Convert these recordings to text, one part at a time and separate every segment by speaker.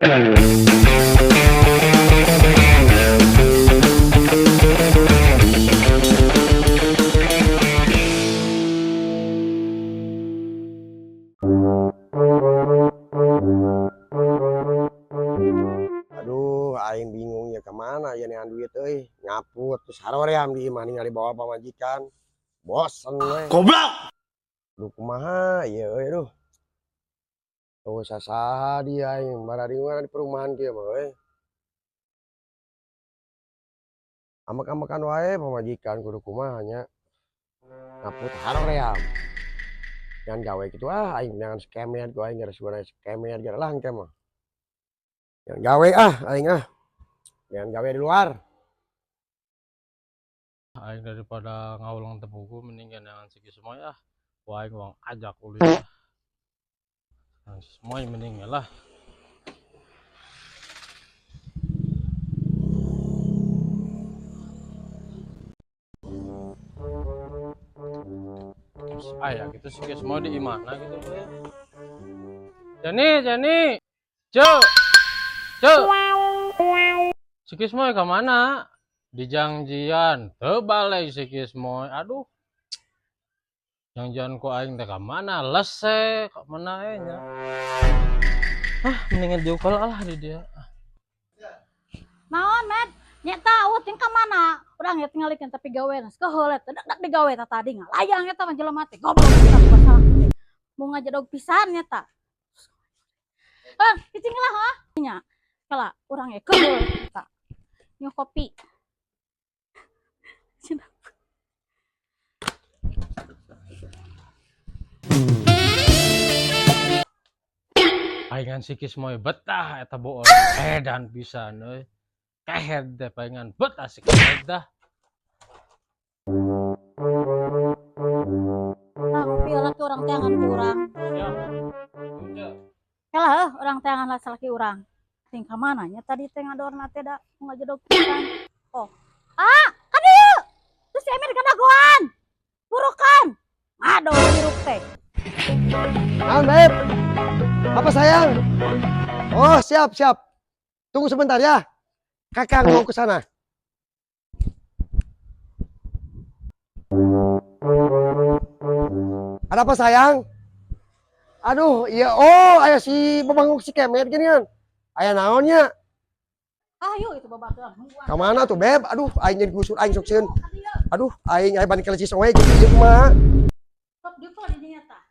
Speaker 1: Aduh, aing bingung ya kemana ya neangan duit euy. Ngaput terus haroream di imah ningali bawa pamajikan. Bosen we.
Speaker 2: Goblok.
Speaker 1: Aduh, kumaha ieu euy, aduh. Teu sasaha dia aing bararingan di perumahan kieu mah euy. Ambek-ambekan wae pamajikan, kudu kumaha nya. Ngaput haroream. Jangan gawe gitu ah, aing neangan skemer ku aing gara suara skemer gara lah engke mah. Jangan gawe ah aing ah. Jangan gawe di luar.
Speaker 3: Aing daripada ngawulang tebuku mending neangan si Kismoy ah. Wah, aing uang ajak ulin ah. Neangan si Kismoy mending lah. Aya gitu si Kismoy di imahna gitu ya. Jani, Jani. Cek. Cek. Si Kismoy ke mana? Di janjian, teu balik si Kismoy. Aduh. Janjian ku aing teh ka mana? Lese ka mana eh nya. Ah, mendingan jauh lah di dia.
Speaker 4: Naon, Med? Nya tahu ting ka mana? Urang ya tingalikeun tapi gawe geus keheul eta dak dak digawe ta tadi ngalayang eta mah jelema teh goblok eta masalah teh. Mau ngajedog pisan nya ta. Ah, cicing lah ha. Nya. Kala urang ge keheul eta. Nyu kopi. Cina.
Speaker 3: Paingan si Kismoy betah eta boon. Edan pisan euy. Kehed deh paingan betah si Kismoy dah.
Speaker 4: Nah, kopi laki urang teangan ku urang.
Speaker 3: Ya.
Speaker 4: Kala heuh urang teangan lah salaki urang. Ting ka mana nya tadi teh ngadorna teh da ngajedog pisan. Oh. Ah, ka dieu. Terus si Emir kadagoan. Burukan. Aduh, hirup teh.
Speaker 1: Naon, Beb? Apa sayang? Oh, siap, siap. Tunggu sebentar ya. Kakang mau ke sana. Ada apa sayang? Aduh, iya, oh, aya si babanguk si Kemet gini kan. Aya naonnya?
Speaker 4: Ayo itu babaturan.
Speaker 1: Ka mana tuh, Beb? Aduh, aing jadi gusur aing sok sieun. Aduh, aing aya ban kelecis we gitu ieu mah.
Speaker 4: Sok dieu di dinya tah.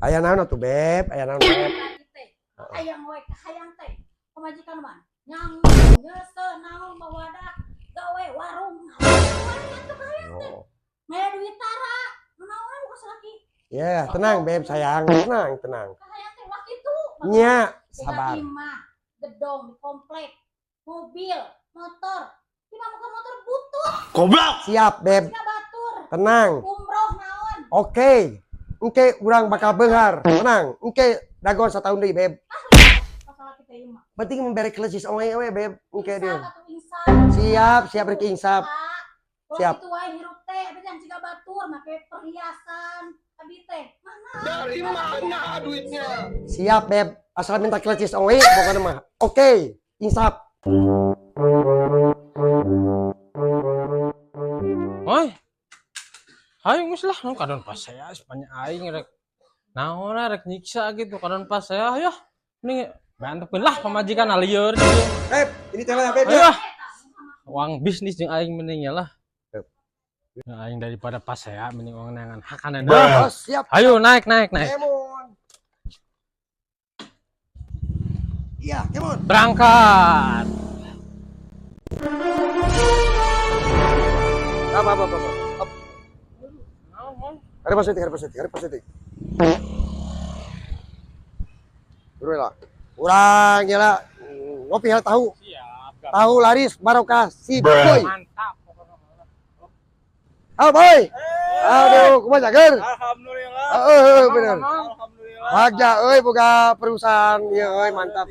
Speaker 1: Aya naon atuh, Beb? Aya naon, Beb?
Speaker 4: Tadi teh. Hayang we hayang teh. Pamajikan mah nyang nyeuseuh naon mawadah gawe warung. Hayang teh hayang teh.
Speaker 1: Oh.
Speaker 4: Ngaya duit tara. Naon buka salaki.
Speaker 1: Ya, tenang, Beb, sayang. Tenang, tenang.
Speaker 4: Hayang teh ulah kitu.
Speaker 1: Nya,
Speaker 4: Boga
Speaker 1: sabar.
Speaker 4: imah, gedong di komplek, mobil, motor. Imah muka motor butuh,
Speaker 2: Goblok.
Speaker 1: Siap, Beb.
Speaker 4: siga batur,
Speaker 1: Tenang.
Speaker 4: umroh naon.
Speaker 1: Oke. Engke urang bakal beunghar. Tenang. Engke dagon satahun deui, Beb.
Speaker 4: Masalah kita imah.
Speaker 1: Penting membere kelecis oe we, Beb. Engke dia.
Speaker 4: Insaf atuh insaf.
Speaker 1: Siap, siap rek insaf.
Speaker 4: Ulah
Speaker 1: Siap.
Speaker 4: kitu wae hirup teh, abi teh siga batur make perhiasan. Abi teh mana?
Speaker 2: Dari mana duitnya?
Speaker 1: Siap, Beb. Asal minta kelecis oe pokoknya mah. Oke, insaf.
Speaker 3: Oi. Hayu geus lah, nu kadon pas saya sepanjang aing rek naon rek nyiksa gitu kadon pas saya ayo. Mending bantepkeun lah pamajikan lieur gitu.
Speaker 1: Beb, ini teh lah, Beb.
Speaker 3: Ayo ah. Uang bisnis jeung aing mending ya lah.
Speaker 1: Beb.
Speaker 3: Nah, aing daripada pas saya mending uang neangan hakanan.
Speaker 1: Oh, siap.
Speaker 3: Ayo naik naik naik.
Speaker 1: Kemon. Iya, Kemon.
Speaker 3: Berangkat.
Speaker 1: Apa apa apa. Up. Ada pas ada pas ada pas. Turun lah. Urang ya lah. Ngopi hal tahu.
Speaker 3: Siap.
Speaker 1: Tahu laris barokah si boy.
Speaker 3: Mantap.
Speaker 1: Halo boy. Aduh, kumaha jager?
Speaker 2: Alhamdulillah.
Speaker 1: Heeh, bener.
Speaker 2: Alhamdulillah.
Speaker 1: Bagja euy boga perusahaan ieu euy mantap.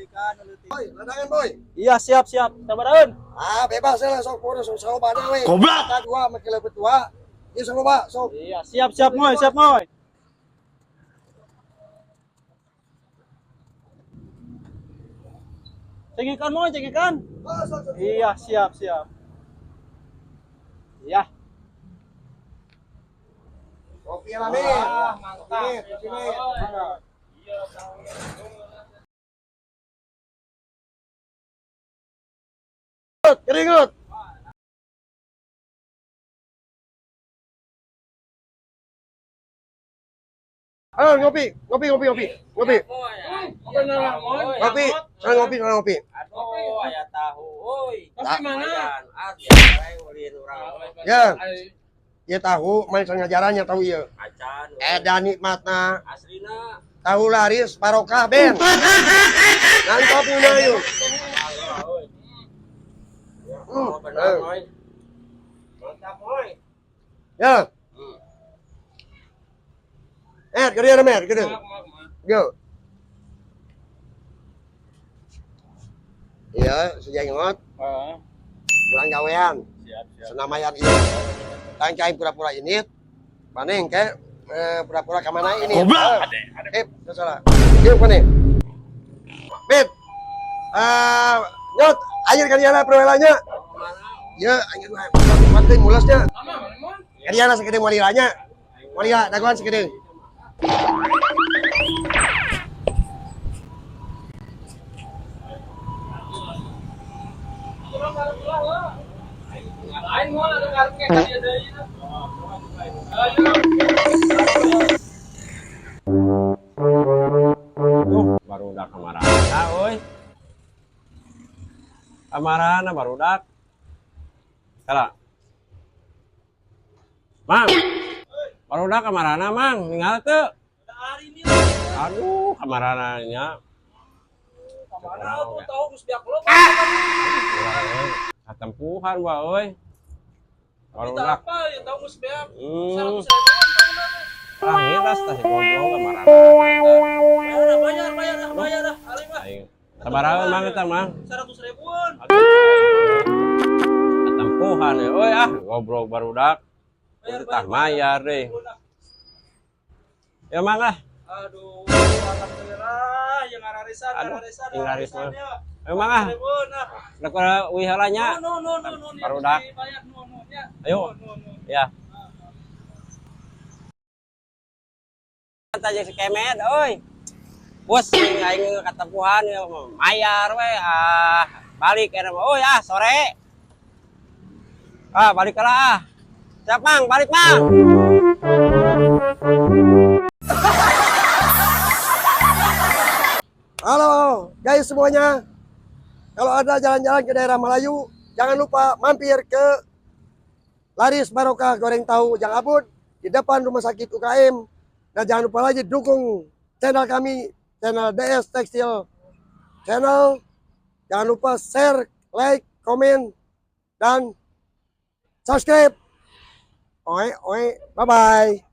Speaker 1: Boy, ladangan boy.
Speaker 2: Iya, siap, siap. Sabaraun.
Speaker 1: Ah, bebas lah sok pokona sok salobana we.
Speaker 2: Goblok.
Speaker 1: Kita dua make leupeut dua. Ieu sok loba sok.
Speaker 2: Iya, siap, siap, Moy, siap, Moy. Cengekan Moy, cengekan. Iya, siap, siap. Iya.
Speaker 1: Kopi lah, Min.
Speaker 2: Ah, mantap.
Speaker 1: Kopi, Min. Keringut. Ayo ngopi, ngopi, ngopi, ngopi, ngopi, ngopi, sana ngopi, sana ngopi.
Speaker 5: Aduh, aya tahu euy.
Speaker 3: Tapi mana?
Speaker 5: Ah, biasa we ulin urang.
Speaker 1: Ya, ya tahu, main sana ngajarannya tahu iya.
Speaker 5: Acan.
Speaker 1: Edan nikmatna,
Speaker 5: Aslina.
Speaker 1: tahu laris barokah ben. Nangkop udah yuk.
Speaker 5: Oh, benar, Moy. Mantap, Moy.
Speaker 1: Ya. Gede ya, Mer, gede. Go. Iya, sejengot,
Speaker 2: Heeh.
Speaker 1: kurang gawean,
Speaker 2: Siap, siap.
Speaker 1: senamayan iya. Tangkain pura-pura ini, paning ke pura-pura kemana ini? Goblok. Eh, salah. Yuk, paning. Beb. Nyot, ayo kalian perwelanya. Ya, ayo penting mulasnya. Kalian segede walilanya. Walila, daguan segede.
Speaker 3: Lain mau ada karungnya kan dia deui.
Speaker 5: Duh, barudak kamarana euy. Kamarana barudak. Kala. Mang. Barudak kamarana, Mang. Ninggal teu? Aduh, kamarana nya.
Speaker 2: Kamana tuh tahu geus biak lo.
Speaker 5: Katempuhan wa euy. Barudak.
Speaker 2: Apa ya tahu geus beak.
Speaker 5: Hmm. Ah, ngiras tah si goblok kamarana.
Speaker 2: Bayar, bayar, bayar, ah, bayar ah. Alim ah.
Speaker 5: Aing. Sabaraha Mang eta, Mang?
Speaker 2: 100 ribuan.
Speaker 5: Katempuhan ya, euy ah, goblok barudak. Tah mayar deh. Ya Mang ah.
Speaker 2: Aduh, alhamdulillah yang ngararisan,
Speaker 5: Aduh,
Speaker 2: ngararisan,
Speaker 5: yang ngararisan.
Speaker 2: ya.
Speaker 5: Ayo Mang ah.
Speaker 2: Ribuan ah.
Speaker 5: Rek uih heula nya.
Speaker 2: No, no, no, no, no.
Speaker 5: Barudak.
Speaker 2: Bayar, no, no, ya.
Speaker 5: Ayo.
Speaker 2: No, no.
Speaker 5: Ya. Tanya si Kemed, euy. Pusing aing katempuhan ya mayar we ah balik era mah. Euy ah sore. Ah balik lah ah. Siap Mang, balik Mang.
Speaker 1: Halo guys semuanya. Kalau ada jalan-jalan ke daerah Melayu, jangan lupa mampir ke Laris Barokah Goreng Tahu Jang Abud di depan Rumah Sakit UKM. Dan jangan lupa lagi dukung channel kami, channel DS Tekstil Channel. Jangan lupa share, like, komen, dan subscribe. Oi, oi, bye-bye.